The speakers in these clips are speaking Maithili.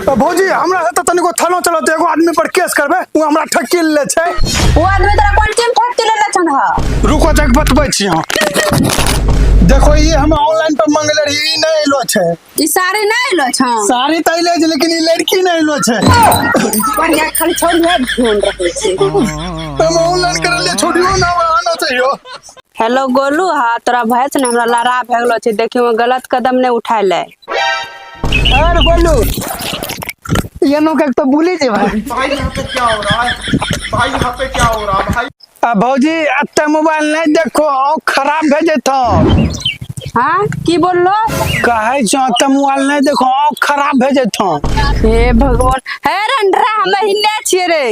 भौजी हमरा से तऽ तनिको थानो चलत, एगो आदमी पर केस करबै, ओ हमरा ठकी ले छै। ओ आदमी तोरा कोन चीज ठक के लेले छन ह? रुको जग बतबै छी हम। देखो ये हम ऑनलाइन पर मंगले रही, ई नहीं एलो छै। ई साड़ी नहीं एलो छ? साड़ी तऽ एले छै लेकिन ई लड़की नहीं एलो छै। बढ़िया खाली छोड़ दे ध्यान रखे छै। हम ऑनलाइन करले छोड़ियो ना आना चाहिए। हेलो गोलू, हाँ तोरा भाई से ने हमरा लड़ा भए गेलो छै, देखियो गलत कदम नहीं उठाय ले। अरे गोलू ये नो के तो भूली जे भाई। भाई यहाँ पे क्या हो रहा है? भाई यहाँ पे क्या हो रहा है भाई? आ भौजी अत्ते मोबाइल नहीं देखो, आँख खराब भए जेतो। हाँ की बोललो? कहै छौ अत्ते मोबाइल नहीं देखो, आँख खराब भए जेतो। हे भगवान, हे रंडरा हम हिन्ने छियै रे।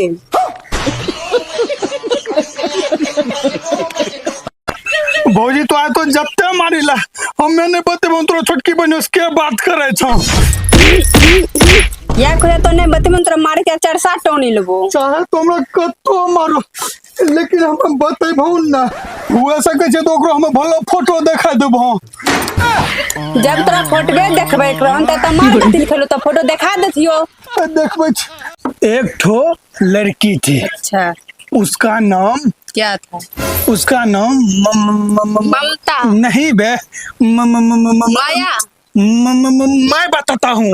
भौजी तो आय तो जत्ते मारिला, हमे नहीं बतेबो तोरा छोटकी बहिन से के बात करे छौ। या खोया तो नहीं बतेबो तोरा मार के चार सात टोनी लेबो। चाहे तो हमरा कतो मारो लेकिन हम बतेबो ना, हुए सकै छै तो ओकरो हम भलो फोटो देखा देबो। जब तोरा फोटबे देखबै रहन त मार कथी खेलो तो फोटो देखा देथियो। देखबै छी। एक ठो लड़की थी। अच्छा। उसका नाम क्या था? उसका नाम ममता। नहीं बे, म, म, म, म, म, माया। म, म, म, मैं बताता हूँ।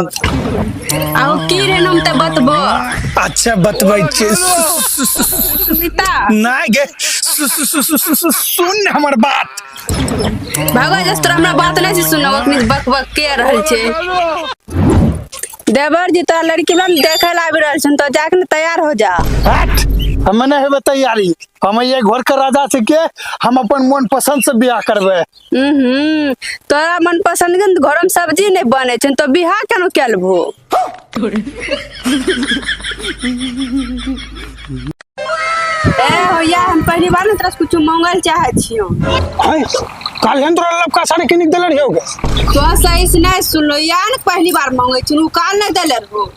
आओ की रे नाम त बतबो। अच्छा बतबै छी। सुनीता। नहीं गे, सुन हमर बात। भगवान जस तोरा हमरा बात नहीं सुनब, अखनी बक बक के रहल छै। देवर जी तोरा लड़की वाला देखे ला आबि रहल छन, तो जाके ने तैयार हो जा। हट, हम नहीं हेबै तैयारी, हम ये घर के राजा छै के हम अपन मन पसंद से बियाह करबै। तोरा मन पसंद के घर में सब्जी नहीं बने छै तो बियाह केना केलबो? ए होया, हम पहली बार ने तोरा से कुछ मंगल चाहे छियो। हाय, काल हम तोरा लबका साड़ी किन के देले रहियो गे। तो सही से नहीं सुनलो या ने पहली बार मंगे छी, उ काल नहीं देले रहो।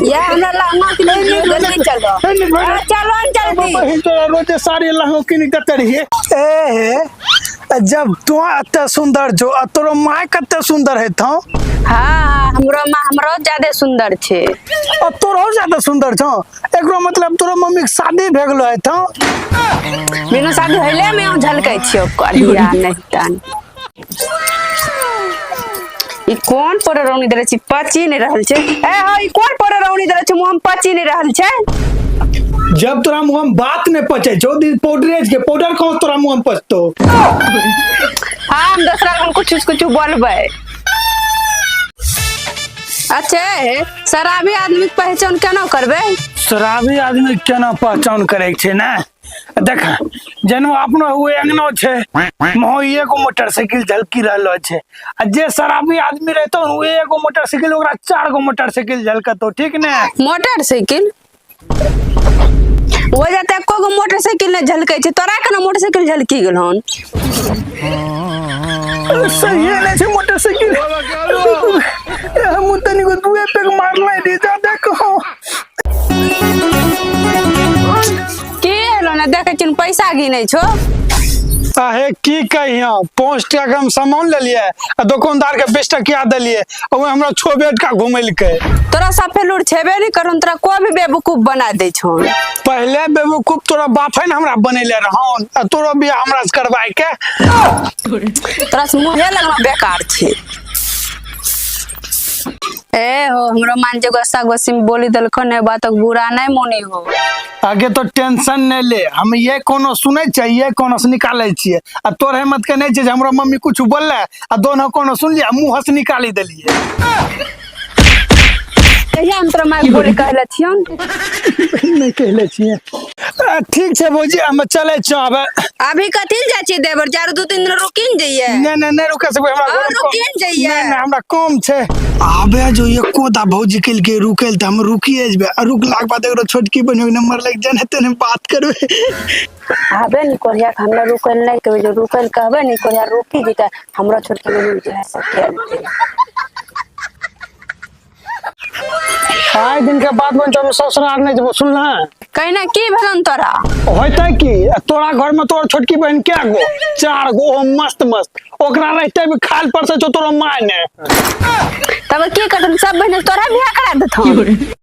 या हमरा लहंगा किन के दियो, जल्दी चलो। अरे चलो न जल्दी। बहिन तोरा रोजे साड़ी लहंगा किन के देते रहिए। ए हे, जब तू एते सुंदर जो आ तोरो माय कते सुंदर हेतौ। हाँ, हमरो माँ हमरो ज्यादा सुंदर छे। आ तोरो ज्यादा सुंदर छौ, एकरो मतलब तोरो मम्मी के शादी भए गेलो हेतौ। बिना शादी होइले में हम झलकै छियो करिया नहीं तन। ई कोन पर रौनी देले छी, पची नहीं रहल छे। ए हो, ई कोन पर रौनी देले छी, मुंह में पची नहीं रहल छे। जब तोरा मुंह में बात नहीं पचे छौ, दी पाउडरेज के पाउडर कौन तोरा मुंह में पचतो? हाँ, हम दूसरा हम कुछ कुछ बोलबै। अच्छा, शराबी आदमी के पहचान केना करबै? शराबी आदमी के केना पहचान करे के छै ने? देख जेना अपनो हुए अंगनो छै, महो एगो मोटरसाइकिल झलकी रहलो छै, आ जे शराबी आदमी रहतो ओ एगो मोटरसाइकिल ओकरा चार गो मोटरसाइकिल झलकतो, ठीक ने? मोटरसाइकिल ओ जते एको गो मोटरसाइकिल नहि झलकै छै, तोरा केना मोटरसाइकिल झलकी गेल हन? सही नहि छै मोटरसाइकिल। हम तनिको दुए पेग मारले रे, जा देखो की हेलो ने देखै छियन पैसा गिनै छो। आहे की कहियो, 5 टका के हम सामान लेलिए आ दुकानदार के 20 टका देलिए, ओ हमरा 6 टका घुमेलकै। तोरा सफे लूर छेबे नहीं करन, तोरा कोई भी बेवकूफ बना दै छौ। पहले बेवकूफ तोरा बापे ने हमरा बनेले रहन, आ तोरो बियाह हमरा से करवाए के। तोरा से मुँहे लगना बेकार छै। ए हो, हमरो मान जे गुस्सा गुस्सी में बोली देलको ने बात बुरा नहीं मोनी हो। आगे तो टेंशन नहीं ले, हम ये कोनो सुनै छियै, ये कोनो से निकालै छियै, आ तोर हिम्मत के नहीं छै जे हमरो मम्मी कुछ बोलले आ दोनों कोनो सुन लिया मुंह से निकाली देलिए। कहिया हम तोरा माय बोली कहले छियन? नहीं कहले छियै। ठीक छै भौजी, हम चलै छियौ आब। अभी कथी लए जाइ छियै देवर? चारू दू तीन दिन रुकी ने जइयै। नहीं नहीं नहीं रुके सकबै, हमरा और घरमे रुकी ने जइयै। नहीं नहीं हमरा काम छै। आबे जो एको दा भौजी केलकै रुकै लए तऽ हम रुकिए जेबै, आ रुकलाके बाद एकरो छोटकी बहिनक नंबर लागि जाए हेतै ने बात करबै। आबे नी कोरिया के हमरा रुकै लए नहि कहबै, जो रुकै लए कहबै नी कोरिया रुकी जेतै, हमरा छोटकी बहिन जे है सब खेल देतै। आइ दिन के बाद बन हम ससुराल नहीं जेबो, सुनला? कहिना की भेलन तोरा? होते की आ तोरा घर में तोर छोटकी बहन क्या गो? चार गो, ओ मस्त मस्त। ओकरा रहते भी खाल पर से छौ तोरो माय ने। तब की करतन, सब बहन तोरा बियाह करा देथन।